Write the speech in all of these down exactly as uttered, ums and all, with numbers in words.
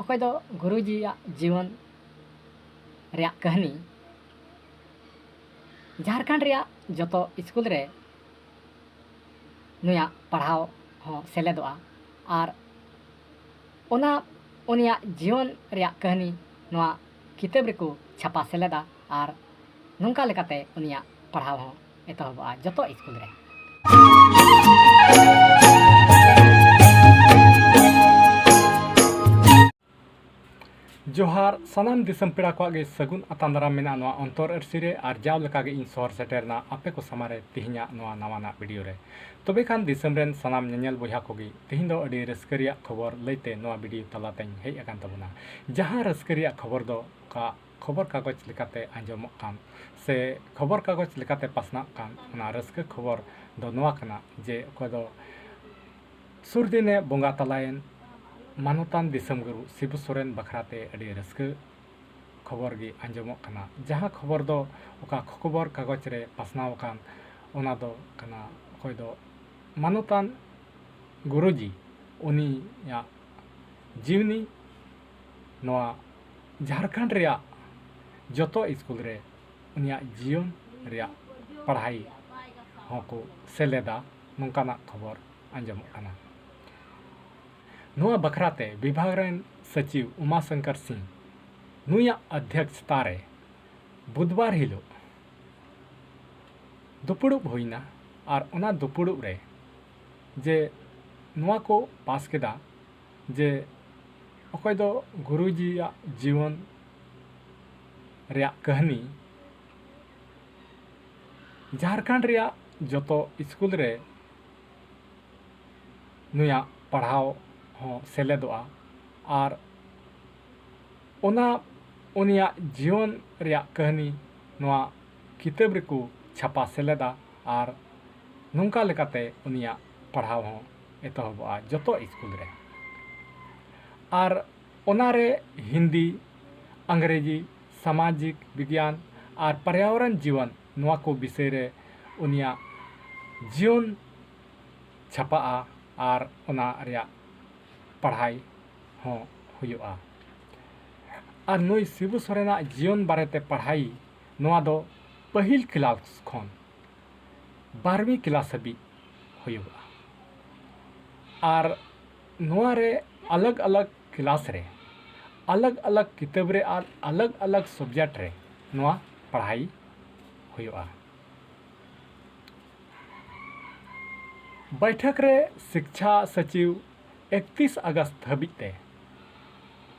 ᱚᱠᱚᱭ ᱫᱚ ᱜᱩᱨᱩᱡᱤᱭᱟᱜ ᱡᱤᱭᱚᱱ ᱨᱮᱭᱟᱜ ᱠᱟᱹᱦᱱᱤ ᱡᱷᱟᱲᱠᱷᱚᱸᱰ ᱨᱮᱭᱟᱜ ᱡᱚᱛᱚ ᱥᱠᱩᱞ ᱨᱮ ᱱᱩᱭᱟᱜ ᱯᱟᱲᱦᱟᱣ ᱦᱚᱸ ᱥᱮᱞᱮᱫᱚᱜᱼᱟ᱾ ᱟᱨ ᱚᱱᱟ ᱩᱱᱤᱭᱟᱜ ᱡᱤᱭᱚᱱ ᱨᱮᱭᱟᱜ ᱠᱟᱹᱦᱱᱤ ᱱᱚᱣᱟ ᱠᱤᱛᱟᱹᱵ ᱨᱮᱠᱚ ᱪᱷᱟᱯᱟ ᱥᱮᱞᱮᱫᱟ᱾ ᱟᱨ ᱱᱚᱝᱠᱟ ᱞᱮᱠᱟᱛᱮ ᱩᱱᱤᱭᱟᱜ ᱯᱟᱲᱦᱟᱣ ᱦᱚᱸ ᱮᱛᱚᱦᱚᱵᱚᱜᱼᱟ ᱡᱚᱛᱚ ᱥᱠᱩᱞ ᱨᱮ᱾ ᱡᱚᱦᱟᱨ, ᱥᱟᱱᱟᱢ ᱫᱤᱥᱚᱢ ᱯᱮᱲᱟ ᱠᱚᱣᱟᱜ ᱜᱮ ᱥᱟᱹᱜᱩᱱ ᱟᱛᱟᱝ ᱫᱟᱨᱟᱢ ᱢᱮᱱᱟᱜᱼᱟ ᱱᱚᱣᱟ ᱚᱱᱛᱚᱨ ᱟᱹᱨᱥᱤ ᱨᱮ᱾ ᱟᱨ ᱡᱟᱣ ᱞᱮᱠᱟ ᱜᱮ ᱤᱧ ᱥᱚᱦᱚᱨ ᱥᱮᱴᱮᱨ ᱮᱱᱟ ᱟᱯᱮ ᱠᱚ ᱥᱟᱢᱟᱝ ᱨᱮ ᱛᱮᱦᱮᱧᱟᱜ ᱱᱚᱣᱟ ᱱᱟᱣᱟᱱᱟᱜ ᱵᱷᱤᱰᱤᱭᱳ ᱨᱮ᱾ ᱛᱚᱵᱮ ᱠᱷᱟᱱ ᱫᱤᱥᱚᱢ ᱨᱮᱱ ᱥᱟᱱᱟᱢ ᱧᱮᱧᱮᱞ ᱵᱚᱭᱦᱟ ᱠᱚᱜᱮ, ᱛᱮᱦᱮᱧ ᱫᱚ ᱟᱹᱰᱤ ᱨᱟᱹᱥᱠᱟᱹ ᱨᱮᱭᱟᱜ ᱠᱷᱚᱵᱚᱨ ᱞᱟᱹᱭᱛᱮ ᱱᱚᱣᱟ ᱵᱷᱤᱰᱤᱭᱳ ᱛᱟᱞᱟᱛᱮᱧ ᱦᱮᱡ ᱟᱠᱟᱱ ᱛᱟᱵᱚᱱᱟ᱾ ᱡᱟᱦᱟᱸ ᱨᱟᱹᱥᱠᱟᱹ ᱨᱮᱭᱟᱜ ᱠᱷᱚᱵᱚᱨ ᱫᱚ ᱚᱠᱟ ᱠᱷᱚᱵᱚᱨ ᱠᱟᱜᱚᱡᱽ ᱞᱮᱠᱟᱛᱮ ᱟᱸᱡᱚᱢᱚᱜ ᱠᱟᱱ ᱥᱮ ᱠᱷᱚᱵᱚᱨ ᱠᱟᱜᱚᱡᱽ ᱞᱮᱠᱟᱛᱮ ᱯᱟᱥᱱᱟᱜ ᱠᱟᱱ, ᱚᱱᱟ ᱨᱟᱹᱥᱠᱟᱹ ᱠᱷᱚᱵᱚᱨ ᱫᱚ ᱱᱚᱣᱟ ᱠᱟᱱᱟ ᱡᱮ ᱚᱠᱚᱭ ᱫᱚ ᱥᱩᱨ ᱫᱤᱱᱮ ᱵᱚᱸᱜᱟ ᱛᱟᱞᱟᱭᱮᱱ ᱢᱟᱱᱚᱛᱟᱱ ᱫᱤᱥᱚᱢ ᱜᱩᱨᱩ ᱥᱤᱵᱩ ᱥᱚᱨᱮᱱ ᱵᱟᱠᱷᱨᱟᱛᱮ ᱟᱹᱰᱤ ᱨᱟᱹᱥᱠᱟᱹ ᱠᱷᱚᱵᱚᱨ ᱜᱮ ᱟᱸᱡᱚᱢᱚᱜ ᱠᱟᱱᱟ᱾ ᱡᱟᱦᱟᱸ ᱠᱷᱚᱵᱚᱨ ᱫᱚ ᱚᱠᱟ ᱠᱷᱚᱵᱚᱨ ᱠᱟᱜᱚᱡᱽ ᱨᱮ ᱯᱟᱥᱱᱟᱣ ᱟᱠᱟᱱ, ᱚᱱᱟ ᱫᱚ ᱠᱟᱱᱟ ᱚᱠᱚᱭ ᱫᱚ ᱢᱟᱱᱚᱛᱟᱱ ᱜᱩᱨᱩᱡᱤ, ᱩᱱᱤᱭᱟᱜ ᱡᱤᱣᱱᱤ ᱱᱚᱣᱟ ᱡᱷᱟᱲᱠᱷᱚᱸᱰ ᱨᱮᱭᱟᱜ ᱡᱚᱛᱚ ᱥᱠᱩᱞ ᱨᱮ ᱩᱱᱤᱭᱟᱜ ᱡᱤᱭᱚᱱ ᱨᱮᱭᱟᱜ ᱯᱟᱲᱦᱟᱭ ᱦᱚᱸᱠᱚ ᱥᱮᱞᱮᱫᱟ, ᱱᱚᱝᱠᱟᱱᱟᱜ ᱠᱷᱚᱵᱚᱨ ᱟᱸᱡᱚᱢᱚᱜ ᱠᱟᱱᱟ᱾ ᱱᱚᱣᱟ ᱵᱟᱠᱷᱨᱟᱛᱮ ᱵᱤᱵᱷᱟᱜᱽ ᱨᱮᱱ ᱥᱚᱪᱤᱵᱽ ᱩᱢᱟ ᱥᱚᱝᱠᱚᱨ ᱥᱤᱝ, ᱱᱩᱭᱟᱜ ᱚᱫᱽᱫᱷᱚᱠᱥᱛᱟ ᱨᱮ ᱵᱩᱫᱷᱵᱟᱨ ᱦᱤᱞᱳᱜ ᱫᱩᱯᱩᱲᱩᱵ ᱦᱩᱭᱱᱟ᱾ ᱟᱨ ᱚᱱᱟ ᱫᱩᱯᱩᱲᱩᱵ ᱨᱮ ᱡᱮ ᱱᱚᱣᱟ ᱠᱚ ᱯᱟᱥ ᱠᱮᱫᱟ ᱡᱮ ᱚᱠᱚᱭ ᱫᱚ ᱜᱩᱨᱩᱡᱤᱭᱟᱜ ᱡᱤᱭᱚᱱ ᱨᱮᱭᱟᱜ ᱠᱟᱹᱦᱱᱤ ᱡᱷᱟᱲᱠᱷᱚᱸᱰ ᱨᱮᱭᱟᱜ ᱡᱚᱛᱚ ᱥᱠᱩᱞ ᱨᱮ ᱱᱩᱭᱟᱜ ᱯᱟᱲᱦᱟᱣ ᱦᱚᱸ ᱥᱮᱞᱮᱫᱚᱜᱼᱟ᱾ ᱟᱨ ᱚᱱᱟ ᱩᱱᱤᱭᱟᱜ ᱡᱤᱭᱚᱱ ᱨᱮᱭᱟᱜ ᱠᱟᱹᱦᱱᱤ ᱱᱚᱣᱟ ᱠᱤᱛᱟᱹᱵ ᱨᱮᱠᱚ ᱪᱷᱟᱯᱟ ᱥᱮᱞᱮᱫᱟ᱾ ᱟᱨ ᱱᱚᱝᱠᱟ ᱞᱮᱠᱟᱛᱮ ᱩᱱᱤᱭᱟᱜ ᱯᱟᱲᱦᱟᱣ ᱦᱚᱸ ᱮᱛᱚᱦᱚᱵᱚᱜᱼᱟ ᱡᱚᱛᱚ ᱥᱠᱩᱞ ᱨᱮ᱾ ᱟᱨ ᱚᱱᱟᱨᱮ ᱦᱤᱱᱫᱤ, ᱤᱝᱨᱮᱡᱤ, ᱥᱟᱢᱟᱡᱤᱠ ᱵᱤᱜᱽᱭᱟᱱ ᱟᱨ ᱯᱚᱨᱭᱟᱵᱚᱨᱚᱱ ᱡᱤᱭᱚᱱ, ᱱᱚᱣᱟ ᱠᱚ ᱵᱤᱥᱚᱭ ᱨᱮ ᱩᱱᱤᱭᱟᱜ ᱡᱤᱭᱚᱱ ᱪᱷᱟᱯᱟᱜᱼᱟ᱾ ᱟᱨ ᱚᱱᱟ ᱨᱮᱭᱟᱜ ᱯᱟᱲᱦᱟᱭ ᱦᱚᱸ ᱦᱩᱭᱩᱜᱼᱟ᱾ ᱟᱨ ᱱᱩᱭ ᱥᱤᱵᱩ ᱥᱚᱨᱮᱱᱟᱜ ᱡᱤᱭᱚᱱ ᱵᱟᱨᱮᱛᱮ ᱯᱟᱲᱦᱟᱭ, ᱱᱚᱣᱟ ᱫᱚ ᱯᱟᱹᱦᱤᱞ ᱠᱞᱟᱥ ᱠᱷᱚᱱ ᱵᱟᱨᱦᱟᱣᱤ ᱠᱞᱟᱥ ᱦᱟᱹᱵᱤᱡ ᱦᱩᱭᱩᱜᱼᱟ᱾ ᱟᱨ ᱱᱚᱣᱟ ᱨᱮ ᱟᱞᱟᱜᱽ ᱟᱞᱟᱜᱽ ᱠᱞᱟᱥ ᱨᱮ, ᱟᱞᱟᱜᱽ ᱟᱞᱟᱜᱽ ᱠᱤᱛᱟᱹᱵ ᱨᱮ ᱟᱨ ᱟᱞᱟᱜᱽ ᱟᱞᱟᱜᱽ ᱥᱟᱵᱡᱮᱠᱴ ᱨᱮ ᱱᱚᱣᱟ ᱯᱟᱲᱦᱟᱭ ᱦᱩᱭᱩᱜᱼᱟ᱾ ᱵᱟᱭᱴᱷᱟᱠ ᱨᱮ ᱥᱤᱠᱪᱷᱟ ᱥᱟᱪᱤᱣ ᱮᱠᱛᱤᱥ ᱟᱜᱚᱥᱴ ᱦᱟᱹᱵᱤᱡ ᱛᱮ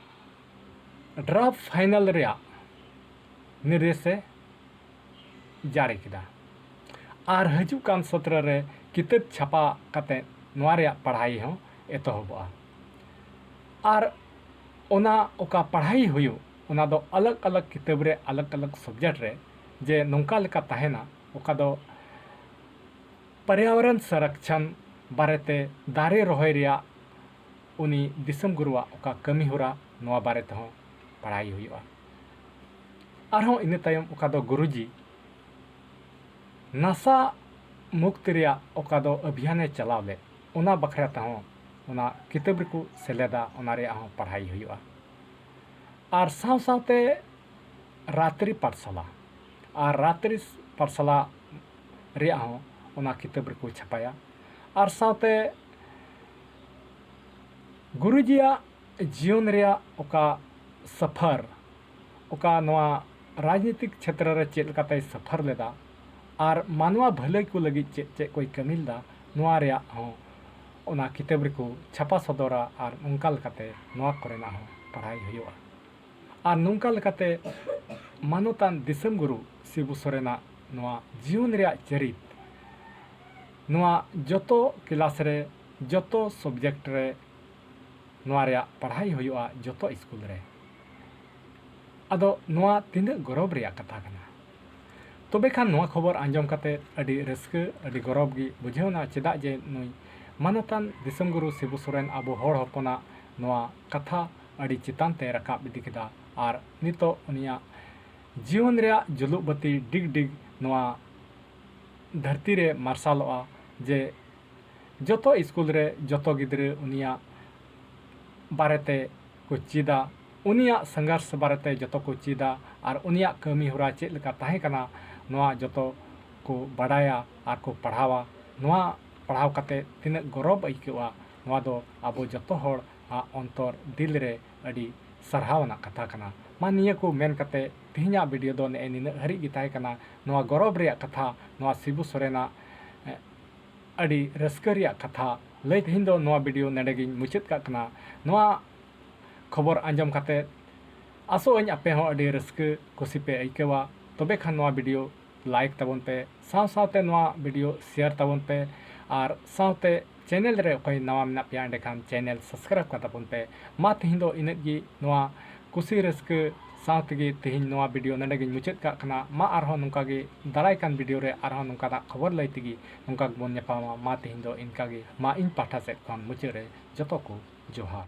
ᱰᱨᱟᱯᱷᱴ ᱯᱷᱟᱭᱱᱟᱞ ᱨᱮᱭᱟᱜ ᱱᱤᱨᱫᱮᱥ ᱮ ᱡᱟᱹᱨᱤ ᱠᱮᱫᱟ᱾ ᱟᱨ ᱦᱤᱡᱩᱜ ᱠᱟᱱ ᱥᱚᱛᱨᱚ ᱨᱮ ᱠᱤᱛᱟᱹᱵ ᱪᱷᱟᱯᱟ ᱠᱟᱛᱮ ᱱᱚᱣᱟ ᱨᱮᱭᱟᱜ ᱯᱟᱲᱦᱟᱭ ᱦᱚᱸ ᱮᱛᱚᱦᱚᱵᱚᱜᱼᱟ᱾ ᱟᱨ ᱚᱱᱟ ᱚᱠᱟ ᱯᱟᱲᱦᱟᱭ ᱦᱩᱭᱩᱜ, ᱚᱱᱟ ᱫᱚ ᱟᱞᱟᱜᱽ ᱟᱞᱟᱜᱽ ᱠᱤᱛᱟᱹᱵ ᱨᱮ, ᱟᱞᱟᱜᱽ ᱟᱞᱟᱜᱽ ᱥᱟᱵᱡᱮᱠᱴ ᱨᱮ, ᱡᱮ ᱱᱚᱝᱠᱟ ᱞᱮᱠᱟ ᱛᱟᱦᱮᱱᱟ, ᱚᱠᱟ ᱫᱚ ᱯᱚᱨᱭᱟᱵᱚᱨᱚᱱ ᱥᱚᱨᱚᱠᱪᱷᱚᱱ ᱵᱟᱨᱮᱛᱮ, ᱫᱟᱨᱮ ᱨᱚᱦᱚᱭ ᱨᱮᱭᱟᱜ ᱩᱱᱤ ᱫᱤᱥᱚᱢ ᱜᱩᱨᱩᱣᱟᱜ ᱚᱠᱟ ᱠᱟᱹᱢᱤ ᱦᱚᱨᱟ, ᱱᱚᱣᱟ ᱵᱟᱨᱮ ᱛᱮᱦᱚᱸ ᱯᱟᱲᱦᱟᱭ ᱦᱩᱭᱩᱜᱼᱟ᱾ ᱟᱨᱦᱚᱸ ᱤᱱᱟᱹ ᱛᱟᱭᱚᱢ ᱚᱠᱟ ᱫᱚ ᱜᱩᱨᱩᱡᱤ ᱱᱟᱥᱟ ᱢᱩᱠᱛ ᱨᱮᱭᱟᱜ ᱚᱠᱟ ᱫᱚ ᱚᱵᱷᱤᱭᱟᱱᱮ ᱪᱟᱞᱟᱣ ᱞᱮᱫ, ᱚᱱᱟ ᱵᱟᱠᱷᱨᱟ ᱛᱮᱦᱚᱸ ᱚᱱᱟ ᱠᱤᱛᱟᱹᱵ ᱨᱮᱠᱚ ᱥᱮᱞᱮᱫᱟ, ᱚᱱᱟ ᱨᱮᱭᱟᱜ ᱦᱚᱸ ᱯᱟᱲᱦᱟᱭ ᱦᱩᱭᱩᱜᱼᱟ᱾ ᱟᱨ ᱥᱟᱶ ᱥᱟᱶᱛᱮ ᱨᱟᱛᱨᱤ ᱯᱟᱴᱷᱥᱟᱞᱟ, ᱟᱨ ᱨᱟᱛᱨᱤ ᱯᱟᱴᱷᱥᱟᱞᱟ ᱨᱮᱭᱟᱜ ᱦᱚᱸ ᱚᱱᱟ ᱠᱤᱛᱟᱹᱵ ᱨᱮᱠᱚ ᱪᱷᱟᱯᱟᱭᱟ᱾ ᱟᱨ ᱥᱟᱶᱛᱮ ᱜᱩᱨᱩᱡᱤᱭᱟᱜ ᱡᱤᱭᱚᱱ ᱨᱮᱭᱟᱜ ᱚᱠᱟ ᱥᱟᱯᱷᱟᱨ, ᱚᱠᱟ ᱱᱚᱣᱟ ᱨᱟᱡᱽᱱᱤᱛᱤᱠ ᱪᱷᱮᱛᱨᱚ ᱨᱮ ᱪᱮᱫ ᱞᱮᱠᱟᱛᱮᱭ ᱥᱟᱯᱷᱟᱨ ᱞᱮᱫᱟ ᱟᱨ ᱢᱟᱱᱣᱟ ᱵᱷᱟᱹᱞᱟᱹᱭ ᱠᱚ ᱞᱟᱹᱜᱤᱫ ᱪᱮᱫ ᱪᱮᱫ ᱠᱚᱭ ᱠᱟᱹᱢᱤ ᱞᱮᱫᱟ, ᱱᱚᱣᱟ ᱨᱮᱭᱟᱜ ᱦᱚᱸ ᱚᱱᱟ ᱠᱤᱛᱟᱹᱵ ᱨᱮᱠᱚ ᱪᱷᱟᱯᱟ ᱥᱚᱫᱚᱨᱟ᱾ ᱟᱨ ᱱᱚᱝᱠᱟ ᱞᱮᱠᱟᱛᱮ ᱱᱚᱣᱟ ᱠᱚᱨᱮᱱᱟᱜ ᱦᱚᱸ ᱯᱟᱲᱦᱟᱭ ᱦᱩᱭᱩᱜᱼᱟ᱾ ᱟᱨ ᱱᱚᱝᱠᱟ ᱞᱮᱠᱟᱛᱮ ᱢᱟᱱᱚᱛᱟᱱ ᱫᱤᱥᱚᱢ ᱜᱩᱨᱩ ᱥᱤᱵᱩ ᱥᱚᱨᱮᱱᱟᱜ ᱱᱚᱣᱟ ᱡᱤᱭᱚᱱ ᱨᱮᱭᱟᱜ ᱪᱟᱹᱨᱤᱛ, ᱱᱚᱣᱟ ᱡᱚᱛᱚ ᱠᱞᱟᱥ ᱨᱮ, ᱡᱚᱛᱚ ᱥᱟᱵᱡᱮᱠᱴ ᱨᱮ ᱱᱚᱣᱟ ᱨᱮᱭᱟᱜ ᱯᱟᱲᱦᱟᱭ ᱦᱩᱭᱩᱜᱼᱟ ᱡᱚᱛᱚ ᱥᱠᱩᱞ ᱨᱮ᱾ ᱟᱫᱚ ᱱᱚᱣᱟ ᱛᱤᱱᱟᱹᱜ ᱜᱚᱨᱚᱵᱽ ᱨᱮᱭᱟᱜ ᱠᱟᱛᱷᱟ ᱠᱟᱱᱟ! ᱛᱚᱵᱮ ᱠᱷᱟᱱ ᱱᱚᱣᱟ ᱠᱷᱚᱵᱚᱨ ᱟᱸᱡᱚᱢ ᱠᱟᱛᱮ ᱟᱹᱰᱤ ᱨᱟᱹᱥᱠᱟᱹ, ᱟᱹᱰᱤ ᱜᱚᱨᱚᱵᱽ ᱜᱮ ᱵᱩᱡᱷᱟᱹᱣᱱᱟ᱾ ᱪᱮᱫᱟᱜ ᱡᱮ ᱱᱩᱭ ᱢᱟᱱᱚᱛᱟᱱ ᱫᱤᱥᱚᱢ ᱜᱩᱨᱩ ᱥᱤᱵᱩ ᱥᱚᱨᱮᱱ ᱟᱵᱚ ᱦᱚᱲ ᱦᱚᱯᱚᱱᱟᱜ ᱱᱚᱣᱟ ᱠᱟᱛᱷᱟ ᱟᱹᱰᱤ ᱪᱮᱛᱟᱱ ᱛᱮ ᱨᱟᱠᱟᱵ ᱤᱫᱤ ᱠᱮᱫᱟ᱾ ᱟᱨ ᱱᱤᱛᱚᱜ ᱩᱱᱤᱭᱟᱜ ᱡᱤᱭᱚᱱ ᱨᱮᱭᱟᱜ ᱡᱩᱞᱩᱜ ᱵᱟᱹᱛᱤ ᱰᱤᱜᱽ ᱰᱤᱜᱽ ᱱᱚᱣᱟ ᱫᱷᱟᱹᱨᱛᱤ ᱨᱮ ᱢᱟᱨᱥᱟᱞᱚᱜᱼᱟ, ᱡᱮ ᱡᱚᱛᱚ ᱥᱠᱩᱞ ᱨᱮ ᱡᱚᱛᱚ ᱜᱤᱫᱽᱨᱟᱹ ᱩᱱᱤᱭᱟᱜ ᱵᱟᱨᱮᱛᱮ ᱠᱚ ᱪᱮᱫᱟ, ᱩᱱᱤᱭᱟᱜ ᱥᱚᱝᱜᱷᱟᱨᱥ ᱵᱟᱨᱮᱛᱮ ᱡᱚᱛᱚ ᱠᱚ ᱪᱮᱫᱟ ᱟᱨ ᱩᱱᱤᱭᱟᱜ ᱠᱟᱹᱢᱤ ᱦᱚᱨᱟ ᱪᱮᱫ ᱞᱮᱠᱟ ᱛᱟᱦᱮᱸ ᱠᱟᱱᱟ, ᱱᱚᱣᱟ ᱡᱚᱛᱚ ᱠᱚ ᱵᱟᱰᱟᱭᱟ ᱟᱨ ᱠᱚ ᱯᱟᱲᱦᱟᱣᱟ᱾ ᱱᱚᱣᱟ ᱯᱟᱲᱦᱟᱣ ᱠᱟᱛᱮ ᱛᱤᱱᱟᱹᱜ ᱜᱚᱨᱚᱵᱽ ᱟᱹᱭᱠᱟᱹᱜᱼᱟ, ᱱᱚᱣᱟ ᱫᱚ ᱟᱵᱚ ᱡᱚᱛᱚ ᱦᱚᱲ ᱟᱜ ᱚᱱᱛᱚᱨ ᱫᱤᱞ ᱨᱮ ᱟᱹᱰᱤ ᱥᱟᱨᱦᱟᱣ ᱟᱱᱟᱜ ᱠᱟᱛᱷᱟ ᱠᱟᱱᱟ᱾ ᱢᱟ ᱱᱤᱭᱟᱹ ᱠᱚ ᱢᱮᱱ ᱠᱟᱛᱮ ᱛᱮᱦᱮᱧᱟᱜ ᱵᱷᱤᱰᱤᱭᱳ ᱫᱚ ᱱᱮᱜᱼᱮ ᱱᱤᱱᱟᱹᱜ ᱦᱟᱹᱨᱤᱡ ᱜᱮ ᱛᱟᱦᱮᱸ ᱠᱟᱱᱟ᱾ ᱱᱚᱣᱟ ᱜᱚᱨᱚᱵᱽ ᱨᱮᱭᱟᱜ ᱠᱟᱛᱷᱟ, ᱱᱚᱣᱟ ᱥᱤᱵᱩ ᱥᱚᱨᱮᱱᱟᱜ, ᱮ, ᱟᱹᱰᱤ ᱨᱟᱹᱥᱠᱟᱹ ᱨᱮᱭᱟᱜ ᱠᱟᱛᱷᱟ ᱞᱟᱹᱭ ᱛᱮᱦᱮᱧ ᱫᱚ ᱱᱚᱣᱟ ᱵᱷᱤᱰᱤᱭᱳ ᱱᱚᱰᱮ ᱜᱤᱧ ᱢᱩᱪᱟᱹᱫ ᱠᱟᱜ ᱠᱟᱱᱟ᱾ ᱱᱚᱣᱟ ᱠᱷᱚᱵᱚᱨ ᱟᱸᱡᱚᱢ ᱠᱟᱛᱮ ᱟᱥᱚᱜ ᱟᱹᱧ ᱟᱯᱮ ᱦᱚᱸ ᱟᱹᱰᱤ ᱨᱟᱹᱥᱠᱟᱹ ᱠᱩᱥᱤ ᱯᱮ ᱟᱹᱭᱠᱟᱹᱣᱟ᱾ ᱛᱚᱵᱮ ᱠᱷᱟᱱ ᱱᱚᱣᱟ ᱵᱷᱤᱰᱤᱭᱳ ᱞᱟᱭᱤᱠ ᱛᱟᱵᱚᱱ ᱯᱮ, ᱥᱟᱶ ᱥᱟᱶᱛᱮ ᱱᱚᱣᱟ ᱵᱷᱤᱰᱤᱭᱳ ᱥᱮᱭᱟᱨ ᱛᱟᱵᱚᱱ ᱯᱮ, ᱟᱨ ᱥᱟᱶᱛᱮ ᱪᱮᱱᱮᱞ ᱨᱮ ᱚᱠᱚᱭ ᱱᱟᱣᱟ ᱢᱮᱱᱟᱜ ᱯᱮᱭᱟ, ᱮᱸᱰᱮᱠᱷᱟᱱ ᱪᱮᱱᱮᱞ ᱥᱟᱵᱥᱠᱨᱟᱭᱤᱵ ᱠᱟᱛᱟ ᱵᱚᱱ ᱯᱮ᱾ ᱢᱟ ᱛᱮᱦᱮᱧ ᱫᱚ ᱤᱱᱟᱹᱜ ᱜᱮ᱾ ᱱᱚᱣᱟ ᱠᱩᱥᱤ ᱨᱟᱹᱥᱠᱟᱹ ᱥᱟᱶ ᱛᱮᱜᱮ ᱛᱮᱦᱮᱧ ᱱᱚᱣᱟ ᱵᱷᱤᱰᱤᱭᱳ ᱱᱚᱰᱮ ᱜᱤᱧ ᱢᱩᱪᱟᱹᱫ ᱠᱟᱜ ᱠᱟᱱᱟ᱾ ᱢᱟ ᱟᱨᱦᱚᱸ ᱱᱚᱝᱠᱟ ᱜᱮ ᱫᱟᱨᱟᱭ ᱠᱟᱱ ᱵᱷᱤᱰᱤᱭᱳ ᱨᱮ ᱟᱨᱦᱚᱸ ᱱᱚᱝᱠᱟᱱᱟᱜ ᱠᱷᱚᱵᱚᱨ ᱞᱟᱹᱭ ᱛᱮᱜᱮ ᱱᱚᱝᱠᱟ ᱜᱮᱵᱚᱱ ᱧᱟᱯᱟᱢᱟ᱾ ᱢᱟ ᱛᱮᱦᱮᱧ ᱫᱚ ᱤᱱᱠᱟ ᱜᱮ᱾ ᱢᱟ ᱤᱧ ᱯᱟᱦᱴᱟ ᱥᱮᱫ ᱠᱷᱚᱱ ᱢᱩᱪᱟᱹᱫ ᱨᱮ ᱡᱚᱛᱚ ᱠᱚ ᱡᱚᱦᱟᱨ᱾